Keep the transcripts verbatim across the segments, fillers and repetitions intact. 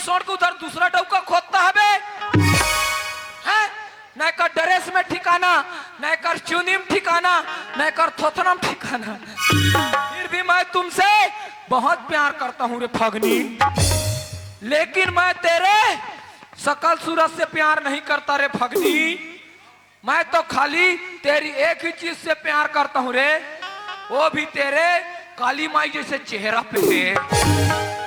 छोड़ के उधर दूसरा डौका खोदता है बे। हैं? न एकर ड्रेस में ठिकाना, न एकर चुनी में ठिकाना, न एकर थोथना में ठिकाना। फिर भी मैं तुमसे बहुत प्यार करता हूँ रे फगनी, लेकिन मैं तेरे शकल सूरत से प्यार नहीं करता रे फगनी। मैं तो खाली तेरी एक ही चीज से प्यार करता हूँ रे, वो भी तेरे काली माई जैसे चेहरा पे है।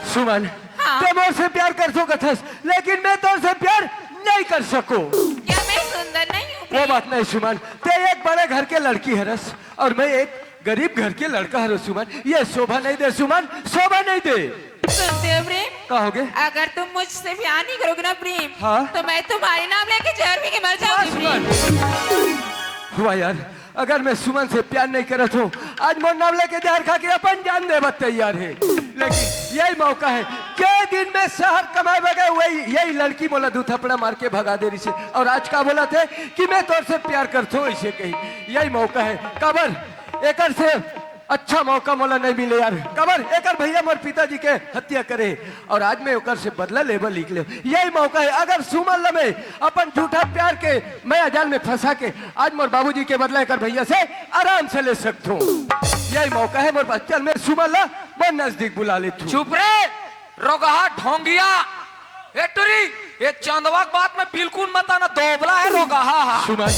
सुमन, हाँ। ते मोर से प्यार कर सकत हस, लेकिन मैं तोर से प्यार नहीं कर सको। क्या मैं सुंदर नहीं हूँ वो प्रेम? बात नहीं सुमन, ते एक बड़े घर के लड़की हरस और मैं एक गरीब घर के लड़का हरो सुमन, ये शोभा नहीं दे सुमन, शोभा नहीं दे। सुनते हो प्रेम? का हो गए? अगर तुम मुझसे प्यार नहीं करोगे ना प्रेम, हाँ? तो मैं तुम्हारे नाम लेके जहर पी के मर जाऊंगी वाह, प्रेम। सुमन। वाह यार, अगर मैं सुमन से प्यार नहीं करत हूँ, आज मोर नाम लेके जहर खा के अपन जान देबा तैयार है। लेकिन यही मौका है, के दिन में शहर कमाए बगे वही, यही लड़की मोला दू थपड़ा मार के भगा दे रही से। और आज का बोला थे कि मैं तोर से प्यार करत हूँ, इसे कही यही मौका है। काबर एकर से अच्छा मौका मोला नहीं मिले यार। काबर एकर भैया मोर पिताजी के हत्या करे और आज मैं ओकर से बदला लेबा निकले। यही मौका है, अगर सुमन ल मैं अपन झूठा प्यार के मया जाल में फंसा के आज मोर बाबूजी के बदला एकर भैया से आराम से ले सकत हूँ। यही मौका है मोर पास। चल मैं सुमन ल मोर नजदीक बुला लेत हूँ। चुप रे रोगहा ढोंगिया। ए टुरी, ये चंदवा के बात में बिल्कुल मत आना, दोबला है रोगहा। सुमन,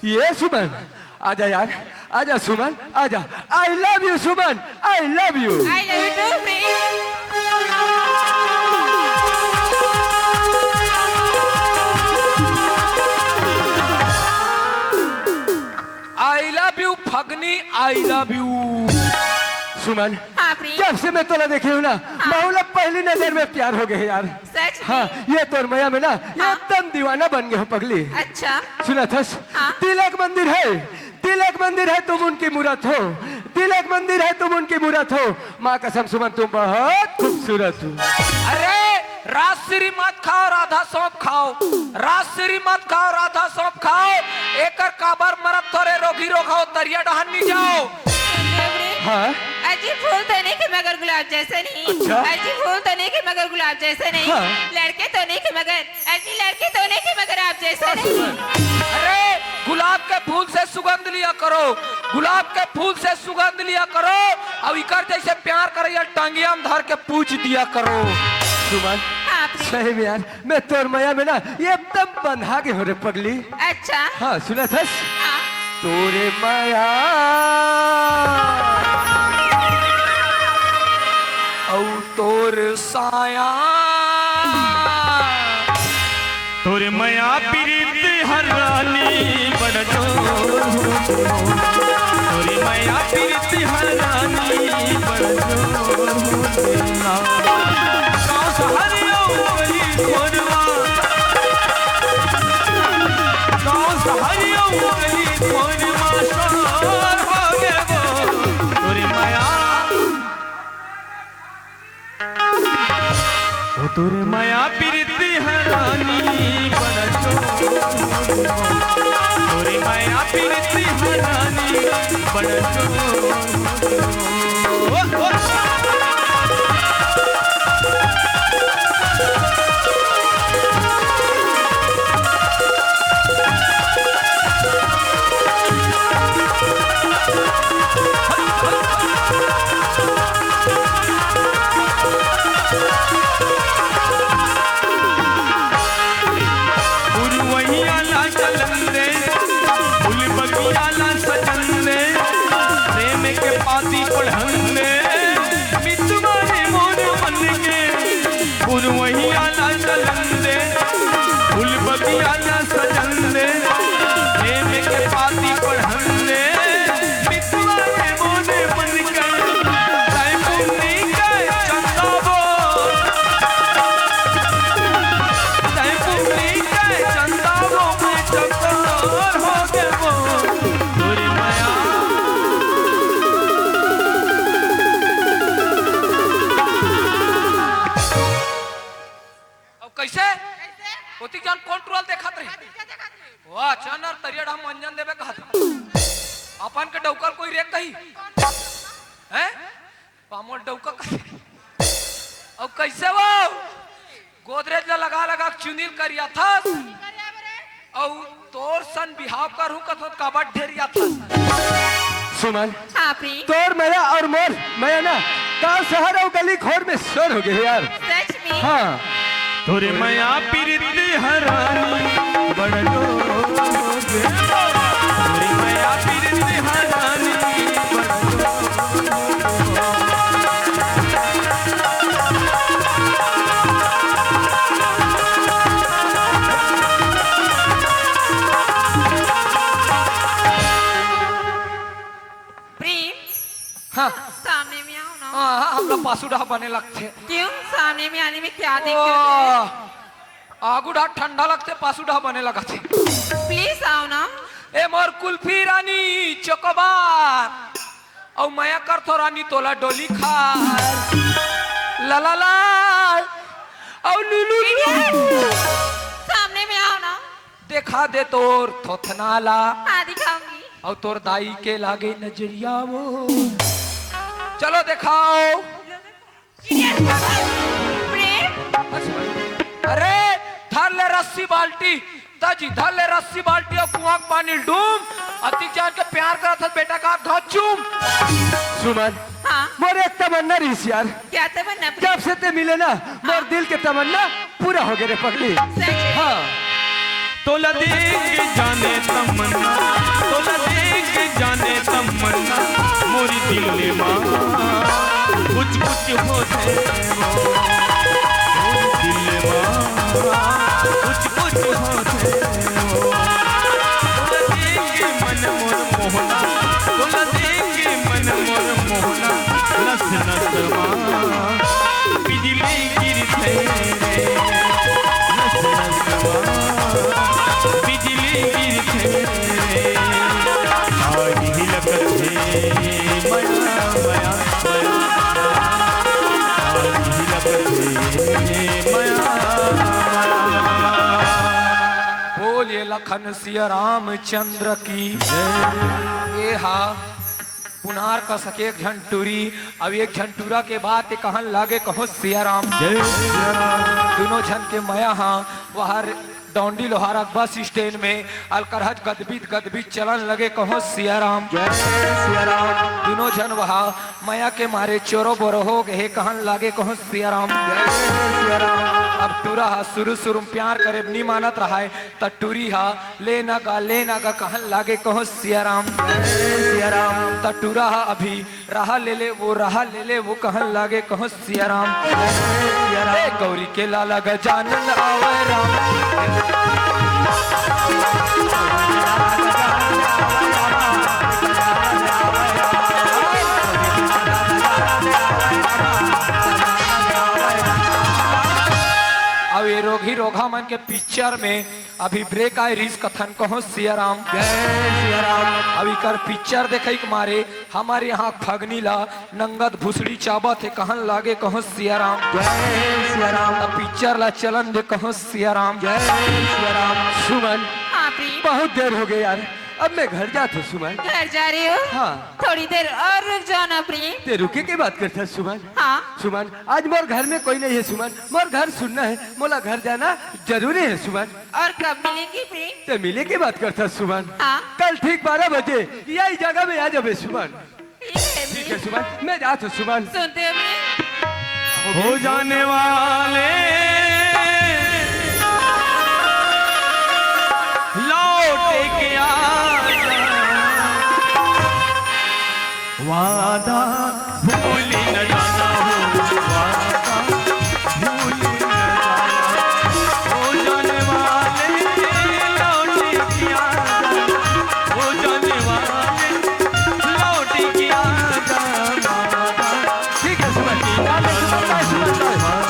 ये सुमन, आजा यार, आजा सुमन, आजा। I love you Suman, I love you। I love you too Prem. I love you Phagni, I love you। सुमन, हाँ प्रेम। जब से मैं तोला देखे हूँ ना, हाँ। मैं पहली नजर में प्यार हो गए यार। सच में? हाँ, ये तोर मया में ना, हाँ। एकदम दीवाना बन गए हो पगली। अच्छा। सुनत हस? हाँ। तिलक मंदिर है, तिलक मंदिर है तुम उनकी मूरत हो, तिलक मंदिर है तुम उनकी मूरत हो। माँ कसम सुमन तुम बहुत खूबसूरत हो। अरे राजश्री मत खाओ, राधा सौंफ खाओ, राजश्री मत खाओ, राधा सौंफ खाओ। एकर काबर मरत थोरे रोगी रोग हो, तरिया डहन नहीं जाओ। हाँ। अजी फूल तो नहीं कि मगर गुलाब जैसे नहीं। अच्छा। अजी फूल तो नहीं कि मगर गुलाब जैसे नहीं। हाँ। लड़के तो नहीं कि मगर, अजी लड़के तो नहीं कि मगर आप जैसे नहीं। अरे गुलाब के फूल से सुगंध लिया करो, गुलाब के फूल से सुगंध लिया करो। अब इकर जैसे प्यार करे या टंगिया में धर के पूछ दिया करो। सुमन, हाँ प्रेम। सही में यार, मैं तोर मया में ना एकदम बंधा के हो रे पगली। अच्छा। हाँ, सुनत हस? हाँ। तोरे मया अउ तोर साया। तोरे मया पीरित हर रानी बड़ जोर हो। तोरे मया पीरित हर रानी बड़ जोर हो। गाँव सहरिया गली खोरवा, गाँव सहरिया गली खोरवा शोर हो गे वो। तोरे मया ओ तोर मया पीरित हरानी बड़ जोर। तोर मया पीरित हरानी बड़ जोर। ओ, ओ। पुरवैया ला चलन दे, फूल बगिया ला सजन दे, प्रेम के पाती पढ़न दे, मितवा रे मोर मन के। पुरवैया ला चलन दे, फूल बगिया ला सजन दे, प्रेम के पाती पढ़न दे, मितवा रे मोर मन के। तै पुन्नी के चंदावो, तै पुन्नी के चंदावो, मैं चकोर हो गेबो तोर मया। अब कैसे? ओती जान कौन टुरल देखत रही? वाह, चनर तरिया ढाम मंजन देवे कहत। अपन के डौकर कोई रे कही? हैं? पामोल डौका कही। अब कैसे वो? गोदरेज ला लगा लगा के चुनी ल करियाथस। अउ तोर सन बिहाव करहूं कथों त काबर ढेरियाथस। सुमन, हाँ प्रेम। तोर मया अउ मोर मया ना, गांव शहर अउ गली खोर में शोर हो गे हे यार। सच में? हाँ। तोरे मया पीरित हरानी बड़ लोग, तोरे मया पीरित हरानी बड़ लोग। प्रेम, हाँ। सामने में आओ ना। हाँ, हाँ, हमला पासू डहा बने लगथे। क्यों? सामने में आने में क्या दिक्कत है? आगू डहा ठंडा लगथे, पासू डहा बने लगथे। प्लीज आओ ना। ए मोर कुल्फी रानी चोकोबार, अउ मया करथों रानी तोला डोली खार। ला ला ला, अउ लुलु लुलु। सामने में आओ ना। देखा दे तोर थोथना ला। हाँ, दिखाऊंगी। अउ तोर दाई के लागे नजरिया वो। चलो देखाओ। प्रेम। अरे, धर ले रस्सी बाल्टी। ताजी, धर ले रस्सी बाल्टी अउ कुआं के पानी डूम। अतिक जान के प्यार करत हस बेटा का धो चूम। सुमन, हाँ। मोर एक तमन्ना रहिस यार। क्या तमन्ना प्रेम? जब से ते मिले ना, मोर दिल के तमन्ना पूरा हो गे रे पगली। सच में? हाँ। तोला देख जाने तमन्ना, तोला देख जाने तमन्ना, मोरी दिल में माँ कुछ कुछ होथे वो, मोरी दिल में माँ कुछ कुछ होथे वो। तोला देख के मन मोर मोहना, तोला देख के मन मोर मोहना, नस नस मा बिजली गिरथे रे, नस नस मा बिजली गिरथे रे। आगी लगथे मया, मया, मया, आगी लगथे मया, मया। बोलिए लखन सिया रामचंद्र की जय। ए हा पुनार कस के एक झन टूरी, अब एक झन टूरा के बात कहन लागे कहों सिया राम। जय सिया राम। दुनों झन के मया हा वहर डौंडी लोहारा बस स्टैंड में अलकरहज गदबित गदबित चलन लगे कहों सिया राम। जय सिया राम। दुनों झन वहा मया के मारे चोरो बोरो हो गे हे कहन लागे कहों सिया राम। जय सिया राम। अब टूरा हा शुरू शुरू में प्यार करे नी मानत रहाय, त टूरी हा, "ले ना गा, ले ना गा," कहन लागे कहों सिया राम। जय सिया राम। त टूरा हा अभी रहा ले ले, वो रहा ले ले, वो कहन लागे कहों सिया राम। जय सिया राम। ए गौरी के लाला गजानन आवै राम। अब ये रोगी रोगा मन के पिक्चर में अभी ब्रेक आय रिहिस कथन कहों सिया राम। जय सिया राम। अब इकर पिक्चर देखई के मारे हमर यहाँ फगनी ला नंगत भुसड़ी चाबत हे कहन लागे कहों सिया राम। जय सिया राम। अब पिक्चर ला चलन दे कहों सिया राम। जय सिया राम। सुमन, हाँ प्रेम। बहुत देर हो गे यार, अब मैं घर जात हों सुमन। घर जा रहे हो? हाँ। थोड़ी देर और रुक जाओ ना प्रेम। ते रुके के बात करथस सुमन? हाँ। सुमन, आज मोर घर में कोई नहीं है सुमन, मोर घर सुन्ना है, मोला घर जाना जरूरी है सुमन। और कब मिलेंगे प्रेम? ते मिले के बात करथस सुमन। हाँ। कल ठीक बारह बजे यही जगह में आ जाबे सुमन। ठीक है ठीक है प्रेम। सुमन, मैं जात हों सुमन। सुनते हो प्रेम? हो जाने वाले लौट के आ जा। वादा भूल न जाना हो, वादा भूल न जाना। हो जाने वाले लौट के आ जा, हो जाने वाले लौट के आ जा। ठीक है सुमन, ठीक है सुमन, बाय सुमन, बाय।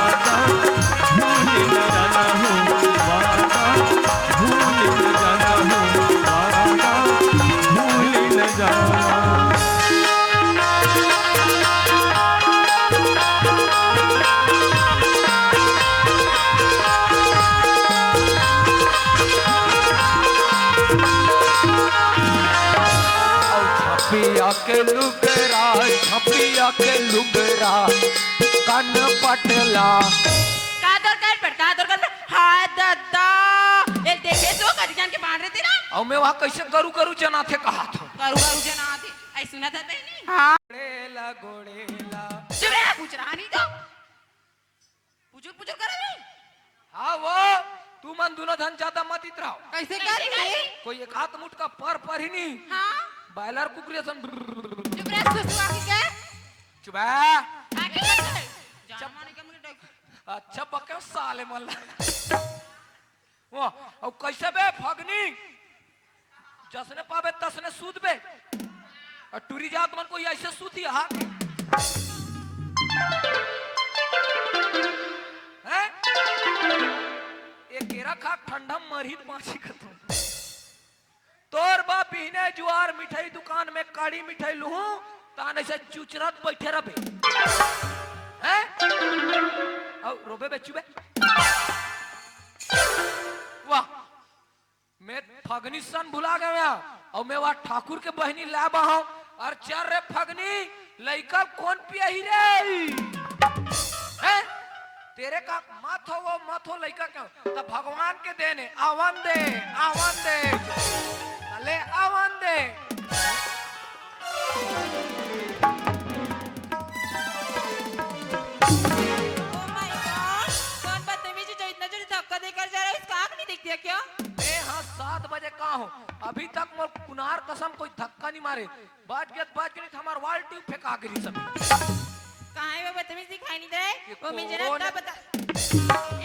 छपिया के लुगरा, छपिया के लुगरा, कन पटला। का दरकार पड़ता? हाय ददा, ए देखे तो करियान के बांध रहे तेरा। अउ मैं वहाँ कैसे गरु गरु जनाथे कहा था। गरु गरु जनाथे, ऐ सुना था बहनी? हाँ। गोड़ेला, गोड़ेला। चुप रहे, कुछ रहा नहीं तो। पुचुर पुचुर करे नहीं। हाँ वो, तू मन दोनों धन ज्यादा मत इतराओ। कैसे कर रही? कोई एक हाथ मुठ का पर पर ही नहीं। हाँ। बॉयलर कुकरी असन। चुप रहे, सुसु आके क्या? चुप है। आके क्या करे? जान माने का मुझे डर। अच्छा बके साले मन ला। वो, अब कैसे बे फगनी? जसने पाबे तसने सूत बे। और टूरी जात मन कोई ऐसे सूती हाथ। हैं? ए केरा खा ठंडा मरही पाछी खतम। तोर बा बिहने जुआर मिठाई दुकान में काड़ी मिठाई लुहूं, ताने से चुचरत बैठे रहबे। हैं? अउ रोबे बे चुबे। वाह, मैं फगनी सन भुला गया। अउ मैं वह ठाकुर के बहनी ला बहाऊं। अउ चल रे फगनी, लइका कोन पियाही रे? हैं? तेरे का मत हो, वो मत हो, लइका क्या? त भगवान के देन हे, आवन दे, आवन दे। अले आवन दे। Oh my God, कौन बदतमीज है जो इतना जोर धक्का देकर जा रहा है, इसका आँख नहीं दिखती है क्या? ए हाँ, सात बजे का हो, अभी तक मोर कुनार कसम कोई धक्का नहीं मारे। बाज गया, बाज गया, नहीं तो हमार wall tube फेंका गिरी सब। कहाँ है वो बदतमीज, दिखाई नहीं दे रहा है? ये वो मैं जरा कौन का है? बता,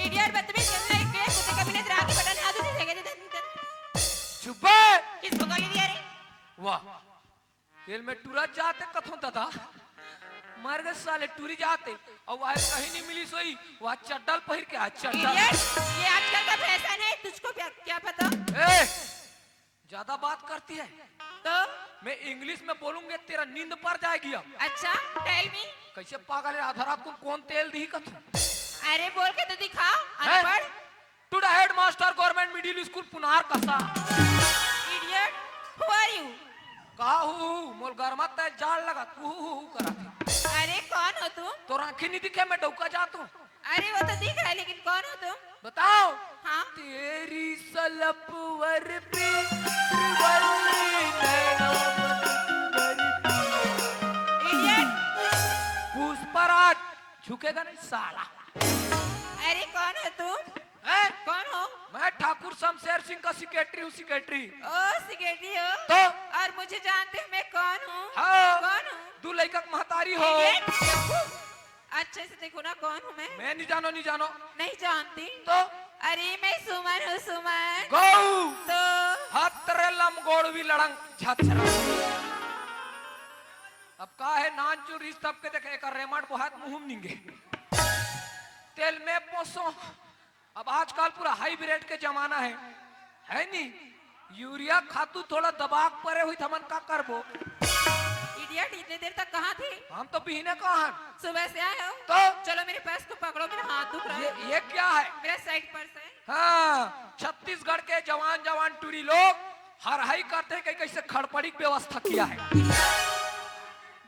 idiot बदतमीज, कैसे एक कुत्ते का बिना राखी बटन हाथ से जगह दे दे। चुप बे। किसको गाली दिया रे? वाह, तेल में टूरा जाते कथों दादा, मर गए साले टूरी जाते। अब आज कहीं नहीं मिली सोई, वह चड्डल पहिर के आज चड्डल। Idiot, ये आजकल का फैशन है, तुझको क्या, क्या पता? ए, ज्यादा बात करती है। तो? मैं इंग्लिश में बोलूंगे, तेरा नींद पर जाएगी अब। अच्छा, tell me। कैसे पागल है, आधा रात को कौन तेल दी कथों? अरे बोल के तो दिखाओ, हैं? अनपढ़। To the headmaster, Government Middle School, पुनार कसा। Idiot, who are you? का हु हु? मोल गरमा तय जाड़ लगा, तू हु हु हु करा थे। अरे कौन हो तुम? तोर आँखी नहीं दिखे, मैं डौका जात हूँ। अरे वो तो दिख रहा है, लेकिन कौन हो तुम? बताओ। हाँ। तेरी सलपवर पे त्रिवल्ली नैना मधुकर की। Idiot। पुष्पराज झुकेगा नहीं साला। अरे कौन हो तुम? हैं? कौन हो? मैं ठाकुर शमशेर सिंह का secretary हूँ, secretary। ओ, secretary हो? तो? और मुझे जानते हो मैं कौन हूँ? हाँ। कौन हूँ? दू लइका के महतारी हो। Idiot। अच्छे से देखो ना, कौन हूँ मैं? मैं नहीं जानो, नहीं जानो। नहीं जानती। तो? अरे, मैं सुमन हूँ, सुमन। गौ। तो? हतरे लमगोड़वी लड़ंग झचरा। अब का है, नान चुरिस तब के देखे, एकर रेमट बोहात मुँह में निंगे। तेल में पोसो। अब आजकल पूरा hybrid के जमाना है, है नी? यूरिया खातू थोड़ा दबा के परे हुई, त हमन का करबो? Idiot, इतने देर तक कहाँ थे? हम तो बिहने कहाँ हन। सुबह से आए हो? तो? चलो मेरे purse को पकड़ो, मेरा हाथ दुख रहा ये, है। ये क्या है? मेरा side purse है। हाँ, छत्तीसगढ़ के जवान जवान टूरी लोग हरहाई करते हैं कि कैसे खड़पड़ी की व्यवस्था किया है।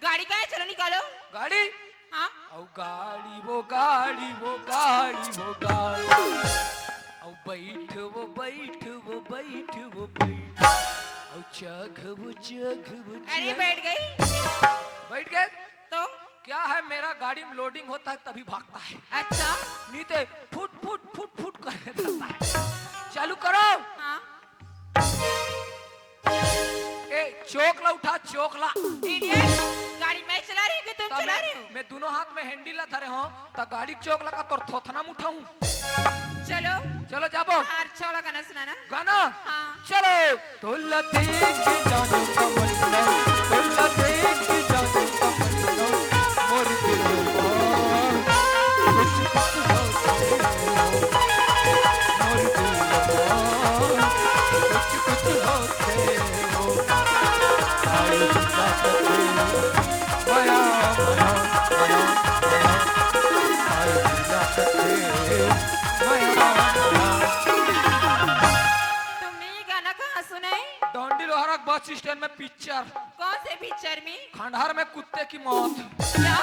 गाड़ी कहाँ है? चलो निकालो। गाड़ी? हाँ। औ गाड़ी वो गाड़ी वो गाड़ी वो गाड़ी। औ बैठ वो बैठ वो बैठ वो बैठ। औ चघ वो चघ वो अरे चघ। बैठ गई। बैठ गए? तो? क्या है, मेरा गाड़ी में loading होता है तभी भागता है। अच्छा। नहीं तो फुट फुट फुट फुट कर देता है। चालू करो। हाँ। ए, चोकला उठा, चोकला। Idiot, गाड़ी मैं चला रही हूँ कि तुम तब चला मैं, रहे हो? मैं दोनों हाथ में handle ला धरे हूँ, त गाड़ी चोकला का तोर थोथना में उठाऊं। चलो। चलो जाबो। हाँ, अच्छा वाला गाना सुनाना। गाना? हाँ। चलो। तोला देख के जानू तमन्ना, तोला देख के जानू तमन्ना, मोर दिल मा कुछ कुछ होथे हो, मोर दिल मा कुछ कुछ होथे हो। आयो ना कथे, मया, मया, मया, मया। आयो ना कथे, मया, मया। तुमने ये गाना कहाँ सुना है? डोंडी लोहरा के बस स्टैंड में पिक्चर। कौन से पिक्चर में? खंडहर में कुत्ते की मौत। क्या?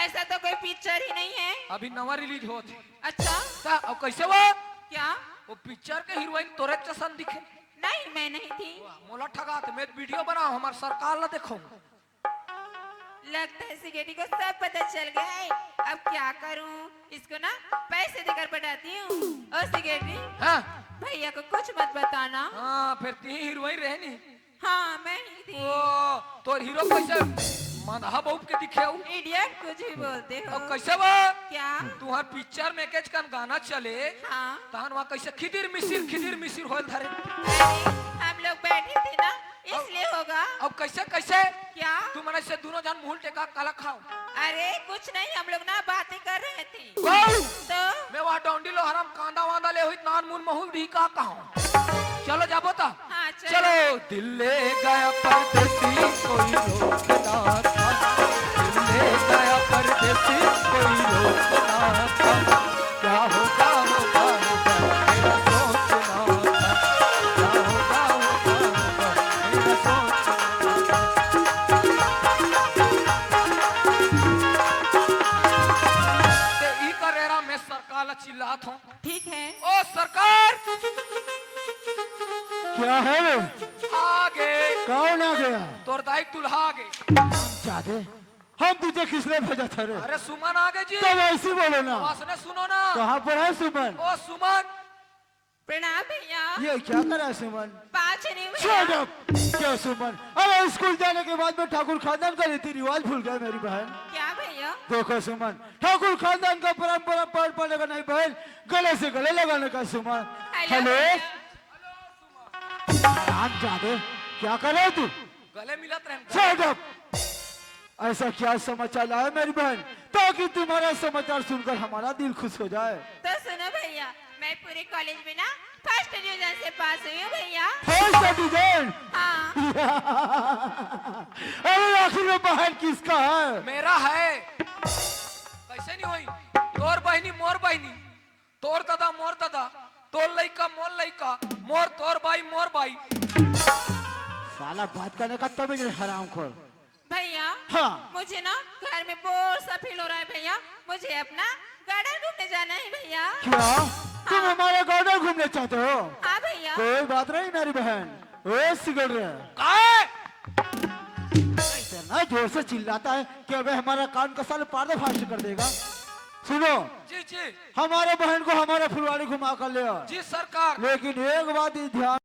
ऐसा तो कोई पिक्चर ही नहीं है। अभी नवा release होत हे। अच्छा। त अब कैसे वो? क्या? वो पिक्चर के हीरोइन तोरे जसन दिखे। नहीं, मैं नहीं थी। वाह, मोला ठगात, मैं वीडियो बनाओ, हमार सरकार ला देखो। लगता है सिगेटी को सब पता चल गया है। अब क्या करूं, इसको ना पैसे देकर पटाती हूँ। और सिगेटी, हाँ। भैया को कुछ मत बताना। हाँ, फिर तीन हीरोइन रहनी। हाँ, मैं ही थी। ओ, तोर हीरो कैसे मंदहा बउप के दिखे हूँ? Idiot, कुछ भी बोलते हो। अब कैसे बा? क्या? तुहार पिक्चर में केच कन गाना चले, हाँ। तहन वहाँ कैसे खिदिर मिसिर, खिदिर मिसिर होल धरे? अरे, हम लोग बैठे थे ना, इसलिए होगा। अब कैसे, कैसे? क्या? तुमन ऐसे दोनों जन मुंह टेका काला खाओ। अरे, कुछ नहीं, हम लोग ना बातें कर रहे थे। गौ! तो? मैं वहाँ डौंडी लोहरा म कांदा वांदा ले हुई, नान मुन महूल दी का कहा। चलो जाबो ता। हाँ, चलो। चलो, दिल ले गया परदेसी, कोई रोक ना था। दिल ले गया परदेसी, कोई रोक ना था। क्या होगा, होगा, होगा, मेरा सोचना था। क्या होगा, होगा, होगा, मेरा सोचना था। ते ई करेरा में सरकार ला चिल्लात हों। ठीक है। ओ सरकार! क्या है रे? आगे। कौन आ गया? तोर दाई के दूल्हा आगे। जादे। हम तुझे किसने भेजा था रे? अरे सुमन आगे जी। तब ऐसी बोलो ना। वासने सुनो ना। कहाँ पर है सुमन? ओ सुमन। प्रणाम भैया। ये क्या करा सुमन? पाँच नहीं भैया। Shut up! क्या सुमन? अरे स्कूल जाने के बाद में ठाकुर खानदान का रीति रिवाज भूल गया मेरी बहन। क्या भैया? देखो सुमन, ठाकुर खानदान का परंपरा पार पाने का नहीं बहन, गले से गले लगाने का सुमन। Hello Hello। भैया। राम जादे, क्या कर रहे हो तू? गले मिलत रहे। Shut up! ऐसा क्या समाचार लाया मेरी बहन, ताकि तुम्हारा समाचार सुनकर हमारा दिल खुश हो जाए? तो सुनो भैया, मैं पूरे कॉलेज में ना first division से पास हुई हूँ भैया। First division? हाँ। अरे आखिर में बहन किसका है? मेरा है। कैसे नहीं होई? तोर बहिनी, मोर बहिनी, तोर दादा, मोर दादा, तोर लइका, मोर लइका, मोर, तोर बाई, मोर बाई। साला बात करने का तमीज नहीं, हरामखोर। भैया, हाँ। मुझे ना घर में बोर सा फील हो रहा है भैया, मुझे अपना गार्डन घूमने जाना है भैया। क्या? तुम हाँ। हमारा गार्डन घूमने चाहते हो? हाँ भैया। कोई बात नहीं मेरी बहन, ओ सिगड़ रहे। काय? इतना जोर से चिल्लाता है कि अबे हमारा कान का साले पर्दा फाश कर देगा। सुनो, जी, जी। हमारे बहन को हमारे फुलवाड़ी घुमा कर ले आओ। जी सरकार। लेकिन एक बात ध्यान